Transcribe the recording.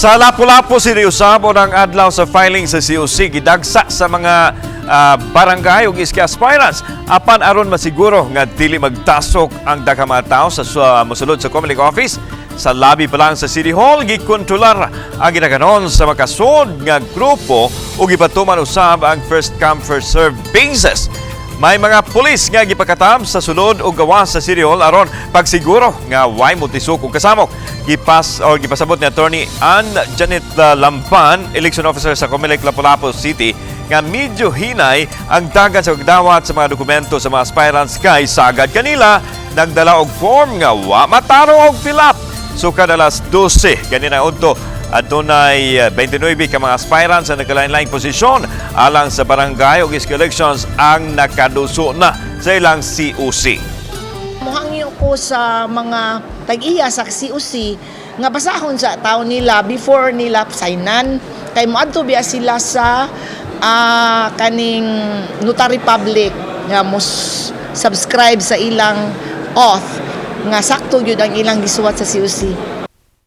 Sa Lapu-Lapu City, usab ang adlaw sa filing sa COC, gidagsa sa mga barangay ug iski aspirants apan aron masiguro nga dili magtasok ang daghang mga tao sa mosulod sa Comelec office, sa labi pa lang sa City Hall gikontrolar ang ginaganon sa makasud nga grupo ug gipatuman usab ang first come, first serve basis. May mga pulis nga gipakatam sa sulod o gawas sa City Hall aron pagsiguro nga way motisok og kasamok. Gipas o gipasabot ni Attorney Ann Janet Lampan, election officer sa Comelec Lapu-Lapu City, nga medyo hinay ang dagan sa pagdawat sa mga dokumento sa mga aspirants kay sagad kanila nagdala og form nga wa matarong og fill up. Sukad alas 12 ganina udto, adunay 29 ka mga aspirants sa nagkalain-laing posisyon alang sa barangay ug iski elections ang nakaduso na sa ilang COC. Muhangyo ko sa mga tag-iya sa COC nga basahon sa tao nila before nila signan kay moadto biya sila sa kaning notary public nga mo subscribe sa ilang oath nga sakto gyud ang ilang gisuwat sa COC.